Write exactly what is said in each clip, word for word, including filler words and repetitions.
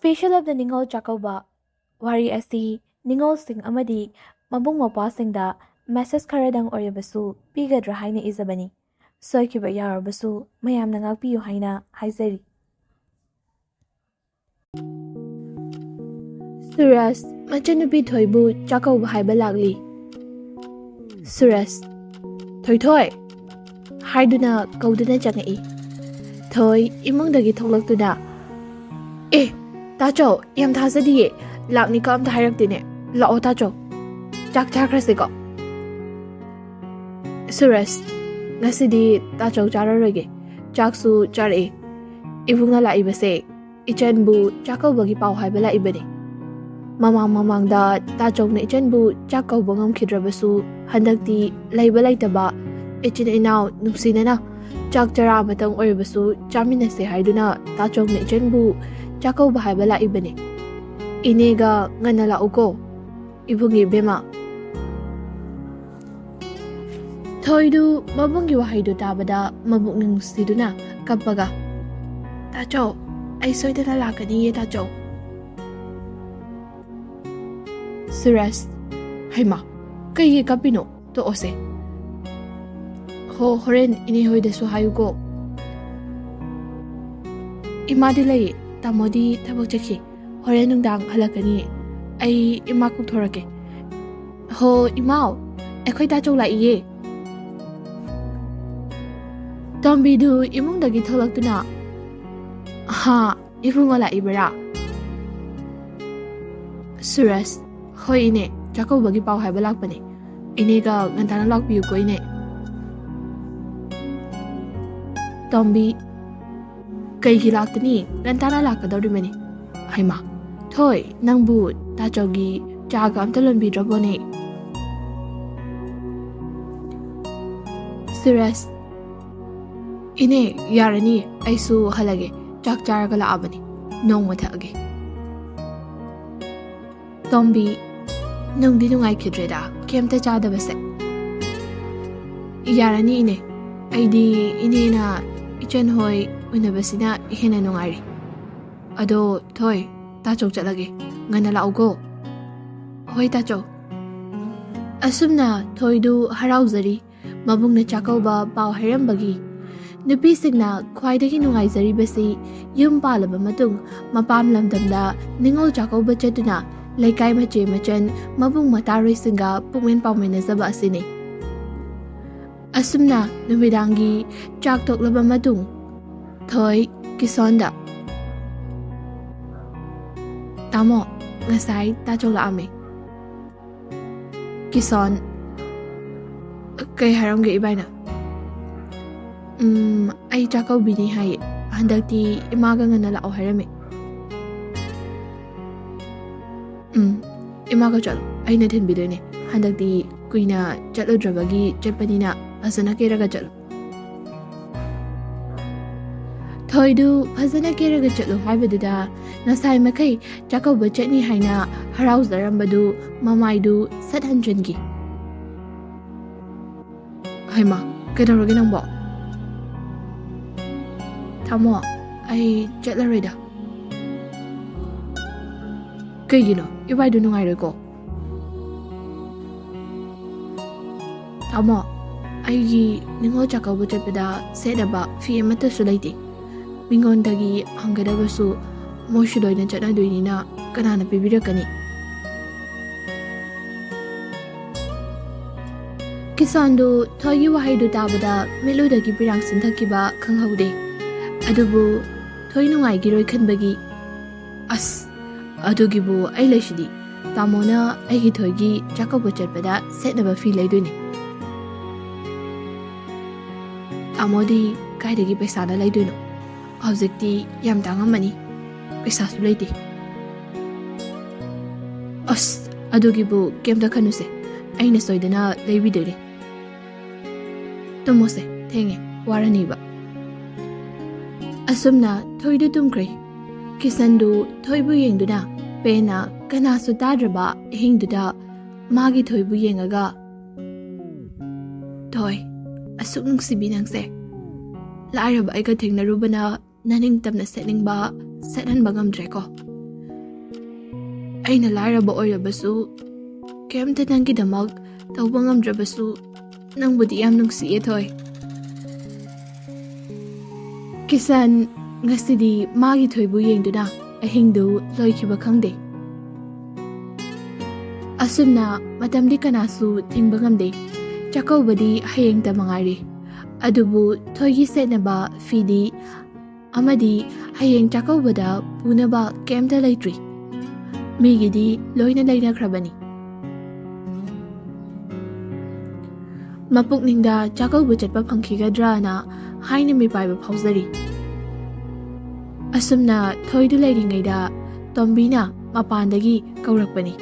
Facial of the Ningol ꯆꯥꯛꯀꯧꯕ꯫ ꯋꯥꯔꯤ ꯑꯁꯤ ꯅꯤꯉꯣꯜꯁꯤꯡ ꯑꯃꯗꯤ ꯃꯕꯨꯡ ꯃꯧꯄ꯭ꯋꯥꯁꯤꯡꯗ message ꯈꯔꯗꯪ ꯑꯣꯏꯔꯕꯁꯨ ꯄꯤꯒꯗ꯭ꯔꯥ ꯍꯥꯏꯅ ꯏꯖꯕꯅꯤ꯫ ꯁꯣꯏꯈꯤꯕ ꯌꯥꯎꯔꯕꯁꯨ ꯃꯌꯥꯝꯅ ꯉꯥꯛꯄꯤꯌꯨ ꯍꯥꯏꯅ ꯍꯥꯏꯖꯔꯤ꯫ ꯁꯨꯔꯖ, ꯃꯆꯟꯅꯨꯄꯤ ꯊꯣꯏꯕꯨ ꯆꯥꯛꯀꯧꯕ ꯍꯥꯏꯕ ꯂꯥꯛꯂꯤ꯫ ꯁꯨꯔꯖ, "ꯊꯣꯏꯊꯣꯏ" ꯍꯥꯏꯗꯨꯅ ꯀꯧꯗꯨꯅ ꯆꯪꯉꯛꯏ꯫ ꯊꯣꯏ ꯏꯃꯨꯡꯗꯒꯤ ꯊꯣꯛꯂꯛꯇꯨꯅ, "ꯑꯦ, ꯇꯥꯆꯧ, ꯌꯥꯝ ꯊꯥꯖꯗꯤꯌꯦ, ꯂꯥꯛꯅꯤꯀ ꯑꯝꯇ ꯍꯥꯏꯔꯛꯇꯦꯅꯦ꯫ ꯂꯥꯛꯑꯣ ꯇꯥꯆꯧ, ꯆꯥꯛ ꯆꯥꯈ꯭ꯔꯁꯤꯀꯣ꯫" ꯁꯨꯔꯖ, "ꯉꯁꯤꯗꯤ ꯇꯥꯆꯧ ꯆꯥꯔꯔꯣꯏꯒꯦ, ꯆꯥꯛꯁꯨ ꯆꯥꯔꯛꯑꯦ꯫ ꯏꯕꯨꯡꯅ ꯂꯥꯛꯏꯕꯁꯦ ꯏꯆꯟꯕꯨ ꯆꯥꯛꯀꯧꯕꯒꯤ ꯄꯥꯎ ꯍꯥꯏꯕ ꯂꯥꯛꯏꯕꯅꯤ꯫ ꯃꯃꯥꯡ ꯃꯃꯥꯡꯗ ꯇꯥꯆꯧꯅ ꯏꯆꯟꯕꯨ ꯆꯥꯛ ꯀꯧꯕ ꯉꯝꯈꯤꯗ꯭ꯔꯕꯁꯨ, ꯍꯟꯗꯛꯇꯤ ꯂꯩꯕ ꯂꯩꯇꯕ ꯏꯆꯤꯟ ꯏꯅꯥꯎ ꯅꯨꯡꯁꯤꯅꯅ ꯆꯥꯛ ꯆꯔꯥ ꯑꯃꯇꯪ ꯑꯣꯏꯔꯕꯁꯨ ꯆꯥꯃꯤꯟꯅꯁꯦ ꯍꯥꯏꯗꯨꯅ ꯇꯥꯆꯧꯅ ꯏꯆꯟꯕꯨ ꯆꯥꯛꯀꯧꯕ ꯍꯥꯏꯕ ꯂꯥꯛꯏꯕꯅꯤ꯫ ꯏꯅꯦꯒ ꯉꯟꯅ ꯂꯥꯛꯎꯀꯣ, ꯏꯕꯨꯡꯒꯤ ꯏꯕꯦꯝꯃ꯫" ꯊꯣꯏꯗꯨ ꯃꯕꯨꯡꯒꯤ ꯋꯥꯍꯩꯗꯨ ꯇꯥꯕꯗ ꯃꯕꯨꯛꯅꯤꯡ ꯅꯨꯡꯁꯤꯗꯨꯅ ꯀꯞꯄꯒ, "ꯇꯥꯆꯧ, ꯑꯩ ꯁꯣꯏꯗꯅ ꯂꯥꯛꯀꯅꯤꯌꯦ ꯇꯥꯆꯧ꯫" ꯁꯨꯔꯖ, "ꯍꯩꯃꯥ, ꯀꯩꯒꯤ ꯀꯞꯄꯤꯅꯣ? ꯇꯣꯛꯑꯣꯁꯦ꯫ ꯍꯣ, ꯍꯣꯔꯦꯟ ꯏꯅꯦ ꯍꯣꯏꯗꯁꯨ ꯍꯥꯏꯌꯨꯀꯣ꯫" "ꯏꯃꯥꯗꯤ ꯂꯩꯌꯦ, ꯇꯥꯃꯣꯗꯤ ꯊꯕꯛ ꯆꯠꯈꯤ꯫ ꯍꯣꯔꯦꯟ ꯅꯨꯡꯗꯥꯡ ꯍꯜꯂꯛꯀꯅꯤ꯫ ꯑꯩ ꯏꯃꯥ ꯀꯧꯊꯣꯔꯛꯀꯦ꯫" "ꯍꯣ, ꯏꯃꯥꯎ, ꯑꯩꯈꯣꯏ ꯇꯥꯆꯧ ꯂꯥꯛꯏꯌꯦ꯫" ꯇꯣꯝꯕꯤꯗꯨ ꯏꯃꯨꯡꯗꯒꯤ ꯊꯣꯛꯂꯛꯇꯨꯅ, "ꯍꯥ, ꯏꯕꯨꯡꯉꯣ ꯂꯥꯛꯏꯕꯔꯥ?" ꯁꯨꯔꯖ, "ꯍꯣꯏ ꯏꯅꯦ, ꯆꯥꯛꯀꯧꯕꯒꯤ ꯄꯥꯎ ꯍꯥꯏꯕ ꯂꯥꯛꯄꯅꯦ꯫ ꯏꯅꯦꯒ ꯉꯟꯇꯥꯅ ꯂꯥꯛꯄꯤꯌꯨꯀꯣ ꯏꯅꯦ꯫" ꯇꯣꯝꯕꯤ, "ꯀꯩꯒꯤ ꯂꯥꯛꯇꯅꯤ? ꯉꯟꯇꯥꯅ ꯂꯥꯛꯀꯗꯧꯔꯤꯕꯅꯤ꯫" "ꯍꯩꯃꯥ, ꯊꯣꯏ, ꯅꯪꯕꯨ ꯇꯥꯆꯧꯒꯤ ꯆꯥꯒ ꯑꯝꯇ ꯂꯣꯟꯕꯤꯗ꯭ꯔꯕꯣꯅꯦ?" ꯁꯨꯔꯖ, "ꯏꯅꯦ, ꯌꯥꯔꯅꯤ, ꯑꯩꯁꯨ ꯍꯜꯂꯒꯦ꯫ ꯆꯥꯛ ꯆꯥꯔꯒ ꯂꯥꯛꯑꯕꯅꯤ, ꯅꯣꯡꯃ ꯊꯛꯑꯒꯦ꯫" ꯇꯣꯝꯕꯤ, "ꯅꯨꯡꯗꯤ ꯅꯨꯡꯉꯥꯏꯈꯤꯗ꯭ꯔꯦꯗ, ꯀꯩꯝꯇ ꯆꯥꯗꯕꯁꯦ꯫" "ꯌꯥꯔꯅꯤ ꯏꯅꯦ, ꯑꯩꯗꯤ ꯏꯅꯦꯅ ꯏꯆꯟ ꯍꯣꯏ ꯎꯅꯕꯁꯤꯅ ꯍꯦꯟꯅ ꯅꯨꯡꯉꯥꯏꯔꯤ꯫" ꯑꯗꯣ ꯊꯣꯏ, ꯇꯥꯆꯧ ꯆꯠꯂꯒꯦ, ꯉꯟꯅ ꯂꯥꯛꯎꯀꯣ꯫ ꯍꯣꯏ ꯇꯥꯆꯧ꯫ ꯑꯁꯨꯝꯅ ꯊꯣꯏꯗꯨ ꯍꯔꯥꯎꯖꯔꯤ꯫ ꯃꯕꯨꯡꯅ ꯆꯥꯛꯀꯧꯕ ꯄꯥꯎ ꯍꯥꯏꯔꯝꯕꯒꯤ꯫ ꯅꯨꯄꯤꯁꯤꯡꯅ ꯈ꯭ꯋꯥꯏꯗꯒꯤ ꯅꯨꯡꯉꯥꯏꯖꯔꯤꯕꯁꯤ ꯌꯨꯝ ꯄꯥꯜꯂꯕ ꯃꯇꯨꯡ ꯃꯄꯥꯝ ꯂꯝꯗꯝꯗ ꯅꯤꯉꯣꯜ ꯆꯥꯛꯀꯧꯕ ꯆꯠꯇꯨꯅ ꯂꯩꯀꯥꯏ ꯃꯆꯦ ꯃꯆꯟ ꯃꯕꯨꯡ ꯃꯇꯥꯔꯣꯏꯁꯤꯡꯒ ꯄꯨꯛꯃꯦꯟ ꯄꯥꯎꯃꯤꯟꯅꯖꯕ ꯑꯁꯤꯅꯤ꯫ ꯑꯁꯨꯝꯅ ꯅꯨꯃꯤꯗꯥꯡꯒꯤ ꯆꯥꯛ ꯇꯣꯛꯂꯕ ꯃꯇꯨꯡ ꯊꯣꯏ ꯀꯤꯁꯣꯟꯗ, "ꯇꯥꯃꯣ, ꯉꯁꯥꯏ ꯇꯥꯆꯧ ꯂꯥꯛꯑꯝꯃꯦ꯫" ꯀꯤꯁꯣꯟ, "ꯀꯩ ꯍꯥꯏꯔꯝꯒꯦ ꯏꯕꯥꯏꯅ?" "ꯎꯝ, ꯑꯩ ꯆꯥꯛꯀꯧꯕꯤꯅꯤ ꯍꯥꯏꯌꯦ꯫ ꯍꯟꯗꯛꯇꯤ ꯏꯃꯥꯒ ꯉꯟꯅ ꯂꯥꯛꯑꯣ ꯍꯥꯏꯔꯝꯃꯦ꯫" "ꯎꯝ, ꯏꯃꯥꯒ ꯆꯠꯂꯣ, ꯑꯩꯅ ꯊꯤꯟꯕꯤꯗꯣꯏꯅꯦ꯫ ꯍꯟꯗꯛꯇꯤ ꯀꯨꯏꯅ ꯆꯠꯂꯨꯗ꯭ꯔꯕꯒꯤ ꯆꯠꯄꯅꯤꯅ ꯐꯖꯅ ꯀꯦꯔꯒ ꯆꯠꯂꯨ꯫" ꯊꯣꯏꯗꯨ ꯐꯖꯅ ꯀꯦꯔꯒ ꯆꯠꯂꯨ ꯍꯥꯏꯕꯗꯨꯗ ꯉꯁꯥꯏ ꯃꯈꯩ ꯆꯥꯛꯀꯧꯕ ꯆꯠꯅꯤ ꯍꯥꯏꯅ ꯍꯔꯥꯎꯖꯔꯝꯕꯗꯨ ꯃꯃꯥꯏꯗꯨ ꯁꯠ ꯍꯟꯖꯤꯟꯈꯤ꯫ "ꯍꯩꯃꯥ, ꯀꯩꯗꯧꯔꯒꯦ ꯅꯪꯕꯣ?" "ꯇꯥꯃꯣ, ꯑꯩ ꯆꯠꯂꯔꯣꯏꯗ꯫" "ꯀꯩꯒꯤꯅꯣ? ꯏꯕꯥꯏꯗꯨ ꯅꯨꯡꯉꯥꯏꯔꯣꯏꯀꯣ?" "ꯇꯥꯃꯣ, ꯑꯩꯒꯤ ꯅꯤꯉꯣꯜ ꯆꯥꯛꯀꯧꯕ ꯆꯠꯄꯗ ꯁꯦꯠꯅꯕ ꯐꯤ ꯑꯃꯠꯇꯁꯨ ꯂꯩꯇꯦ꯫ ꯃꯤꯉꯣꯟꯗꯒꯤ ꯍꯪꯒꯗꯕꯁꯨ ꯃꯣꯏꯁꯨ ꯂꯣꯏꯅ ꯆꯠꯅꯗꯣꯏꯅꯤꯅ ꯀꯅꯥꯅ ꯄꯤꯕꯤꯔꯛꯀꯅꯤ?" ꯀꯤꯁꯥꯟꯗꯨ ꯊꯣꯏꯒꯤ ꯋꯥꯍꯩꯗꯨ ꯇꯥꯕꯗ ꯃꯤꯠꯂꯨꯗꯒꯤ ꯄꯤꯔꯥꯡ ꯆꯤꯟꯊꯈꯤꯕ ꯈꯪꯍꯧꯗꯦ꯫ ꯑꯗꯨꯕꯨ ꯊꯣꯏ ꯅꯨꯡꯉꯥꯏꯈꯤꯔꯣꯏ ꯈꯟꯕꯒꯤ, "ꯑꯁ, ꯑꯗꯨꯒꯤꯕꯨ ꯑꯩ ꯂꯩꯁꯤꯗꯤ꯫ ꯇꯥꯃꯣꯅ ꯑꯩꯒꯤ ꯊꯣꯏꯒꯤ ꯆꯥꯛꯀꯧꯕ ꯆꯠꯄꯗ ꯁꯦꯠꯅꯕ ꯐꯤ ꯂꯩꯗꯣꯏꯅꯦ꯫" "ꯇꯥꯃꯣꯗꯤ ꯀꯥꯏꯗꯒꯤ ꯄꯩꯁꯥꯅ ꯂꯩꯗꯣꯏꯅꯣ? ꯍꯧꯖꯤꯛꯇꯤ ꯌꯥꯝ ꯇꯥꯡꯉꯝꯃꯅꯤ꯫ ꯄꯩꯁꯥꯁꯨ ꯂꯩꯇꯦ꯫" "ꯑꯁ, ꯑꯗꯨꯒꯤꯕꯨ ꯀꯩꯝꯇ ꯈꯟꯅꯨꯁꯦ, ꯑꯩꯅ ꯁꯣꯏꯗꯅ ꯂꯩꯕꯤꯗꯣꯏꯅꯦ꯫ ꯇꯨꯝꯃꯣꯁꯦ, ꯊꯦꯡꯉꯦ, ꯋꯥꯔꯅꯤꯕ꯫" ꯑꯁꯨꯝꯅ ꯊꯣꯏꯗꯨ ꯇꯨꯝꯈ꯭ꯔꯦ꯫ ꯀꯤꯁꯟꯗꯨ ꯊꯣꯏꯕꯨ ꯌꯦꯡꯗꯨꯅ ꯄꯦꯟꯅ ꯀꯅꯥꯁꯨ ꯇꯥꯗ꯭ꯔꯕ ꯑꯍꯤꯡꯗꯨꯗ ꯃꯥꯒꯤ ꯊꯣꯏꯕꯨ ꯌꯦꯡꯉꯒ, "ꯊꯣꯏ, ꯑꯁꯨꯛ ꯅꯨꯡꯁꯤꯕꯤ ꯅꯪꯁꯦ꯫ ꯂꯥꯏꯔꯕ ꯑꯩꯒ ꯊꯦꯡꯅꯔꯨꯕꯅ ꯅꯅꯤꯡꯇꯝꯅ ꯁꯦꯠꯅꯤꯡꯕ ꯁꯦꯠꯍꯟꯕ ꯉꯝꯗ꯭ꯔꯦꯀꯣ꯫ ꯑꯩꯅ ꯂꯥꯏꯔꯕ ꯑꯣꯏꯔꯕꯁꯨ, ꯀꯩꯝꯇ ꯅꯪꯒꯤꯗꯃꯛ ꯇꯧꯕ ꯉꯝꯗ꯭ꯔꯕꯁꯨ, ꯅꯪꯕꯨꯗꯤ ꯌꯥꯝ ꯅꯨꯡꯁꯤꯌꯦ, ꯊꯣꯏ꯫ ꯀꯤꯁꯟ ꯉꯁꯤꯗꯤ ꯃꯥꯒꯤ ꯊꯣꯏꯕꯨ ꯌꯦꯡꯗꯨꯅ ꯑꯍꯤꯡꯗꯨ ꯂꯣꯏꯈꯤꯕ ꯈꯪꯗꯦ꯫ ꯑꯁꯨꯝꯅ ꯃꯇꯝꯗꯤ ꯀꯅꯥꯁꯨ ꯊꯤꯡꯕ ꯉꯝꯗꯦ꯫ ꯆꯥꯛꯀꯧꯕꯗꯤ ꯍꯌꯦꯡꯇ ꯃꯉꯥꯏꯔꯦ꯫ ꯑꯗꯨꯕꯨ ꯊꯣꯏꯒꯤ ꯁꯦꯠꯅꯕ ꯐꯤꯗꯤ ꯑꯃꯗꯤ ꯍꯌꯦꯡ ꯆꯥꯛꯀꯧꯕꯗ ꯄꯨꯅꯕ ꯀꯩꯝꯇ ꯂꯩꯇ꯭ꯔꯤ꯫ ꯃꯤꯒꯤꯗꯤ ꯂꯣꯏꯅ ꯂꯩꯅꯈ꯭ꯔꯕꯅꯤ꯫ ꯃꯄꯨꯛꯅꯤꯡꯗ ꯆꯥꯛꯀꯧꯕ ꯆꯠꯄ ꯐꯪꯈꯤꯒꯗ꯭ꯔꯥꯅ ꯍꯥꯏꯅ ꯃꯤꯄꯥꯏꯕ ꯐꯥꯎꯖꯔꯤ꯫ ꯑꯁꯨꯝꯅ ꯊꯣꯏꯗꯨ ꯂꯩꯔꯤꯉꯩꯗ ꯇꯣꯝꯕꯤꯅ ꯃꯄꯥꯟꯗꯒꯤ ꯀꯧꯔꯛꯄꯅꯤ꯫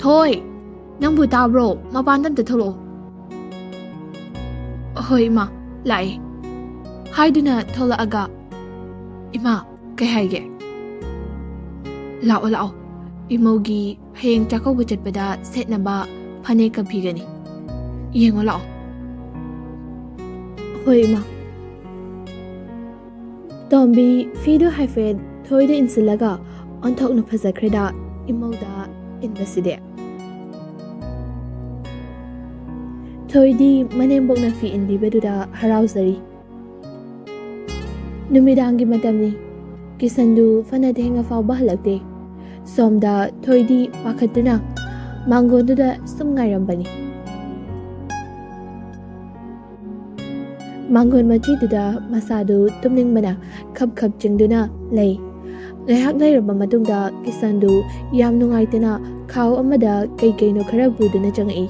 "ꯊꯣꯏ, ꯅꯪꯕꯨ ꯇꯥꯕ꯭ꯔꯣ? ꯃꯄꯥꯟꯗ ꯑꯝꯇ ꯊꯣꯛꯂꯛꯑꯣ꯫" "ꯍꯣꯏ ꯏꯃꯥ, ꯂꯥꯛꯑꯦ꯫" ꯍꯥꯏꯗꯨꯅ ꯊꯣꯛꯂꯛꯑꯒ, "ꯏꯃꯥ, ꯀꯩ ꯍꯥꯏꯒꯦ?" "ꯂꯥꯛꯑꯣ, ꯂꯥꯛꯑꯣ, ꯏꯃꯧꯒꯤ ꯍꯌꯦꯡ ꯆꯥꯛꯀꯧꯕ ꯆꯠꯄꯗ ꯁꯦꯠꯅꯕ ꯐꯅꯦꯛꯀ ꯐꯤꯒꯅꯤ꯫ ꯌꯦꯡꯉꯣ ꯂꯥꯛꯑꯣ꯫" "ꯍꯣꯏ ꯏꯃꯥ꯫" ꯇꯣꯝꯕꯤ ꯐꯤꯗꯨ ꯍꯥꯏꯐꯦꯠ ꯊꯣꯏꯗ ꯏꯟꯁꯤꯜꯂꯒ ꯑꯣꯟꯊꯣꯛꯅ ꯐꯖꯈ꯭ꯔꯦꯗ ꯏꯃꯧꯗ ꯏꯟꯕꯁꯤꯗꯤ꯫ ꯊꯣꯏꯗꯤ ꯃꯅꯦꯝꯕꯣꯛꯅ ꯐꯤ ꯏꯟꯕꯤꯕꯗꯨꯗ ꯍꯔꯥꯎꯖꯔꯤ꯫ ꯅꯨꯃꯤꯗꯥꯡꯒꯤ ꯃꯇꯝꯅꯤ꯫ ꯀꯤꯁꯟꯗꯨ ꯐꯅ ꯊꯦꯡꯉ ꯐꯥꯎꯕ ꯍꯜꯂꯛꯇꯦ꯫ ꯁꯣꯝꯗ ꯊꯣꯏꯗꯤ ꯄꯥꯈꯠꯇꯨꯅ ꯃꯥꯡꯒꯣꯟꯗꯨꯗ ꯁꯨꯝ ꯉꯥꯏꯔꯝꯕꯅꯤ꯫ ꯃꯥꯡꯒꯣꯟ ꯃꯆꯤꯗꯨꯗ ꯃꯁꯥꯗꯨ ꯇꯨꯝꯅꯤꯡꯕꯅ ꯈꯞ ꯈꯞ ꯆꯤꯡꯗꯨꯅ ꯂꯩ꯫ ꯉꯥꯏꯍꯥꯛ ꯂꯩꯔꯕ ꯃꯇꯨꯡꯗ ꯀꯤꯁꯟꯗꯨ ꯌꯥꯝ ꯅꯨꯡꯉꯥꯏꯇꯅ ꯈꯥꯎ ꯑꯃꯗ ꯀꯩ ꯀꯩꯅꯣ ꯈꯔ ꯄꯨꯗꯨꯅ ꯆꯪꯉꯛꯏ꯫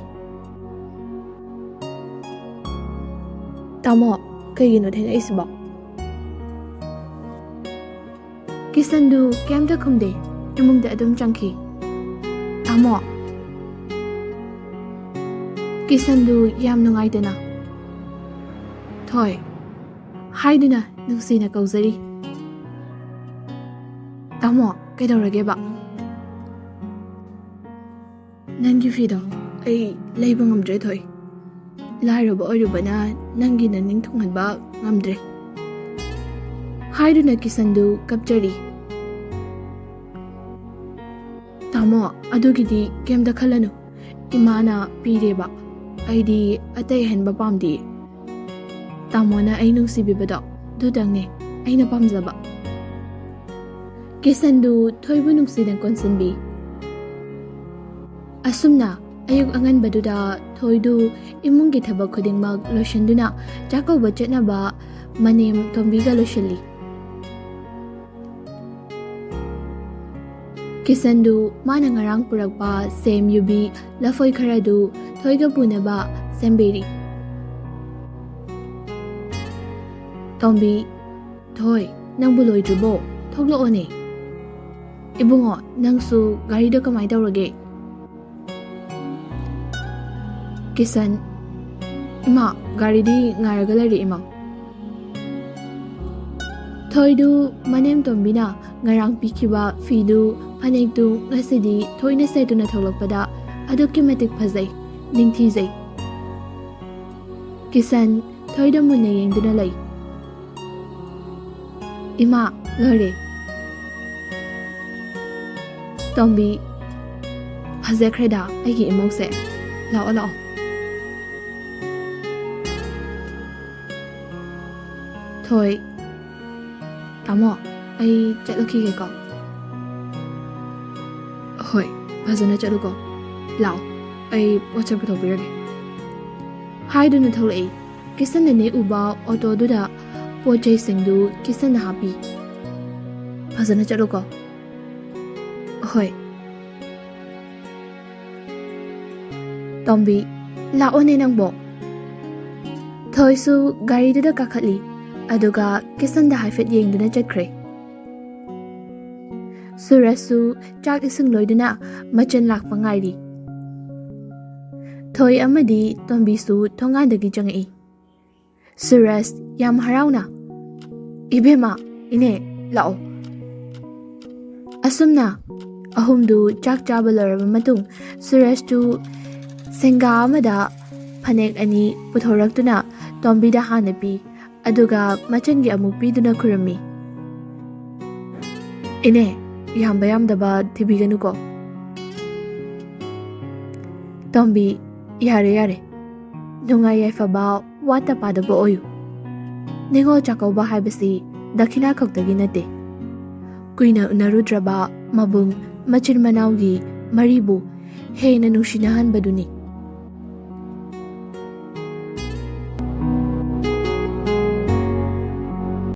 "ꯇꯥꯃꯣ, ꯀꯩꯒꯤꯅꯣ ꯊꯦꯡꯉꯛꯏꯁꯤꯕꯣ?" ꯀꯤꯁꯟꯗꯨ ꯀꯩꯝꯇ ꯈꯨꯝꯗꯦ, ꯏꯃꯨꯡꯗ ꯑꯗꯨꯝ ꯆꯪꯈꯤ꯫ "ꯇꯥꯃꯣ꯫" ꯀꯤꯁꯟꯗꯨ ꯌꯥꯝ ꯅꯨꯡꯉꯥꯏꯇꯅ, "ꯊꯣꯏ" ꯍꯥꯏꯗꯨꯅ ꯅꯨꯡꯁꯤꯅ ꯀꯧꯖꯔꯤ꯫ "ꯇꯥꯃꯣ, ꯀꯩꯗꯧꯔꯒꯦꯕ?" "ꯅꯪꯒꯤ ꯐꯤꯗꯣ ꯑꯩ ꯂꯩꯕ ꯉꯝꯗ꯭ꯔꯦ, ꯊꯣꯏ꯫ ꯂꯥꯏꯔꯕ ꯑꯣꯏꯔꯨꯕꯅ ꯅꯪꯒꯤ ꯅꯅꯤꯡ ꯊꯨꯡꯍꯟꯕ ꯉꯝꯗ꯭ꯔꯦ꯫" ꯍꯥꯏꯗꯨꯅ ꯀꯤꯁꯟꯗꯨ ꯀꯞꯆꯔꯤ꯫ "ꯇꯥꯃꯣ, ꯑꯗꯨꯒꯤꯗꯤ ꯀꯩꯝꯇ ꯈꯜꯂꯅꯨ꯫ ꯏꯃꯥꯅ ꯄꯤꯔꯦꯕ꯫ ꯑꯩꯗꯤ ꯑꯇꯩ ꯑꯍꯦꯟꯕ ꯄꯥꯝꯗꯤꯌꯦ꯫ ꯇꯥꯃꯣꯅ ꯑꯩ ꯅꯨꯡꯁꯤꯕꯤꯕꯗꯣ, ꯑꯗꯨꯇꯪꯅꯦ ꯑꯩꯅ ꯄꯥꯝꯖꯕ"꯫ ꯀꯤꯁꯟꯗꯨ ꯊꯣꯏꯕꯨ ꯅꯨꯡꯁꯤꯅ ꯀꯣꯟꯁꯤꯟꯕꯤ꯫ ꯑꯁꯨꯝꯅ ꯑꯌꯨꯛ ꯑꯉꯟꯕꯗꯨꯗ ꯊꯣꯏꯗꯨ ꯏꯃꯨꯡꯒꯤ ꯊꯕꯛ ꯈꯨꯗꯤꯡꯃꯛ ꯂꯣꯏꯁꯤꯟꯗꯨꯅ ꯆꯥꯛꯀꯧꯕ ꯆꯠꯅꯕ ꯃꯅꯦꯝ ꯇꯣꯝꯕꯤꯒ ꯂꯣꯏꯁꯤꯜꯂꯤ꯫ ꯀꯤꯁꯟꯗꯨ ꯃꯥꯅ ꯉꯔꯥꯡ ꯄꯨꯔꯛꯄ ꯁꯦꯝ, ꯌꯨꯕꯤ, ꯂꯐꯣꯏ ꯈꯔꯗꯨ ꯊꯣꯏꯒ ꯄꯨꯅꯕ ꯁꯦꯝꯕꯤꯔꯤ꯫ ꯇꯣꯝꯕꯤ, "ꯊꯣꯏ, ꯅꯪꯕꯨ ꯂꯣꯏꯗ꯭ꯔꯤꯕꯣ? ꯊꯣꯛꯂꯛꯑꯣꯅꯦ꯫ ꯏꯕꯨꯡꯉꯣ, ꯅꯪꯁꯨ ꯒꯥꯔꯤꯗꯣ ꯀꯃꯥꯏ ꯇꯧꯔꯒꯦ?" ꯀꯤꯁꯟ, "ꯏꯃꯥ, ꯒꯥꯔꯤꯗꯤ ꯉꯥꯏꯔꯒ ꯂꯩꯔꯦ, ꯏꯃꯥ"꯫ ꯊꯣꯏꯗꯨ ꯃꯅꯦꯝ ꯇꯣꯝꯕꯤꯅ ꯉꯔꯥꯡ ꯄꯤꯈꯤꯕ ꯐꯤꯗꯨ, ꯐꯅꯦꯛꯇꯨ ꯉꯁꯤꯗꯤ ꯊꯣꯏꯅ ꯁꯦꯠꯇꯨꯅ ꯊꯣꯛꯂꯛꯄꯗ ꯑꯗꯨꯛꯀꯤ ꯃꯇꯤꯛ ꯐꯖꯩ, ꯅꯤꯡꯊꯤꯖꯩ꯫ ꯀꯤꯁꯟ ꯊꯣꯏꯗ ꯃꯨꯟꯅ ꯌꯦꯡꯗꯨꯅ ꯂꯩ꯫ "ꯏꯃꯥ, ꯂꯣꯏꯔꯦ"꯫ ꯇꯣꯝꯕꯤ, "ꯐꯖꯈ꯭ꯔꯦꯗ ꯑꯩꯒꯤ ꯏꯃꯧꯁꯦ꯫ ꯂꯥꯛꯑꯣ, ꯂꯥꯛꯑꯣ"꯫ ꯊꯣꯏ, "ꯇꯥꯃꯣ, ꯑꯩ ꯆꯠꯂꯨꯈꯤꯒꯦꯀꯣ"꯫ "ꯍꯣꯏ, ꯐꯖꯅ ꯆꯠꯂꯨꯀꯣ꯫ ꯂꯥꯛꯑꯣ, ꯑꯩ ꯄꯣꯠ ꯆꯩ ꯄꯨꯊꯣꯛꯄꯤꯔꯒꯦ"꯫ ꯍꯥꯏꯗꯨꯅ ꯊꯣꯛꯂꯛꯏ꯫ ꯀꯤꯁꯟꯅ ꯅꯦꯛꯎꯕ ꯑꯣꯇꯣꯗꯨꯗ ꯄꯣꯠ ꯆꯩꯁꯤꯡꯗꯨ ꯀꯤꯁꯟꯅ ꯍꯥꯞꯄꯤ꯫ "ꯐꯖꯅ ꯆꯠꯂꯨꯀꯣ"꯫ "ꯍꯣꯏ"꯫ ꯇꯣꯝꯕꯤ, "ꯂꯥꯛꯑꯣꯅꯦ ꯅꯪꯕꯣ"꯫ ꯊꯣꯏꯁꯨ ꯒꯥꯔꯤꯗꯨꯗ ꯀꯥꯈꯠꯂꯤ, ꯑꯗꯨꯒ ꯀꯤꯁꯟꯗ ꯍꯥꯏꯐꯦꯠ ꯌꯦꯡꯗꯨꯅ ꯆꯠꯈ꯭ꯔꯦ꯫ ꯁꯨꯔꯖꯁꯨ ꯆꯥꯛ ꯏꯁꯤꯡ ꯂꯣꯏꯗꯨꯅ ꯃꯆꯟ ꯂꯥꯛꯄ ꯉꯥꯏꯔꯤ꯫ ꯊꯣꯏ ꯑꯃꯗꯤ ꯇꯣꯝꯕꯤꯁꯨ ꯊꯣꯡꯒꯥꯟꯗꯒꯤ ꯆꯪꯉꯛꯏ꯫ ꯁꯨꯔꯖ ꯌꯥꯝ ꯍꯔꯥꯎꯅ, "ꯏꯕꯦꯝꯃ, ꯏꯅꯦ, ꯂꯥꯛꯑꯣ"꯫ ꯑꯁꯨꯝꯅ ꯑꯍꯨꯝꯗꯨ ꯆꯥꯛ ꯆꯥꯕ ꯂꯣꯏꯔꯕ ꯃꯇꯨꯡ, ꯁꯨꯔꯖꯇꯨ ꯁꯦꯡꯒꯥ ꯑꯃꯗ ꯐꯅꯦꯛ ꯑꯅꯤ ꯄꯨꯊꯣꯔꯛꯇꯨꯅ ꯇꯣꯝꯕꯤꯗ ꯍꯥꯟꯅ ꯄꯤ, ꯑꯗꯨꯒ ꯃꯆꯟꯒꯤ ꯑꯃꯨꯛ ꯄꯤꯗꯨꯅ ꯈꯨꯔꯨꯝꯃꯤ꯫ ꯏꯅꯦ, ꯌꯥꯝꯕ ꯌꯥꯝꯗꯕ ꯊꯤꯕꯤꯒꯅꯨꯀꯣ꯫ ꯇꯣꯝꯕꯤ, ꯌꯥꯔꯦ ꯌꯥꯔꯦ, ꯅꯨꯡꯉꯥꯏ ꯌꯥꯏꯐꯕ ꯋꯥꯠꯇ ꯄꯥꯗꯕ ꯑꯣꯏꯌꯨ꯫ ꯅꯤꯉꯣꯜ ꯆꯥꯛꯀꯧꯕ ꯍꯥꯏꯕꯁꯤ ꯗꯈꯤꯅꯥ ꯈꯛꯇꯒꯤ ꯅꯠꯇꯦ꯫ ꯀꯨꯏꯅ ꯎꯅꯔꯨꯗ꯭ꯔꯕ ꯃꯕꯨꯡ ꯃꯆꯤꯟ ꯃꯅꯥꯎꯒꯤ ꯃꯔꯤꯕꯨ ꯍꯦꯟꯅ ꯅꯨꯡꯁꯤꯅꯍꯟꯕꯗꯨꯅꯤ꯫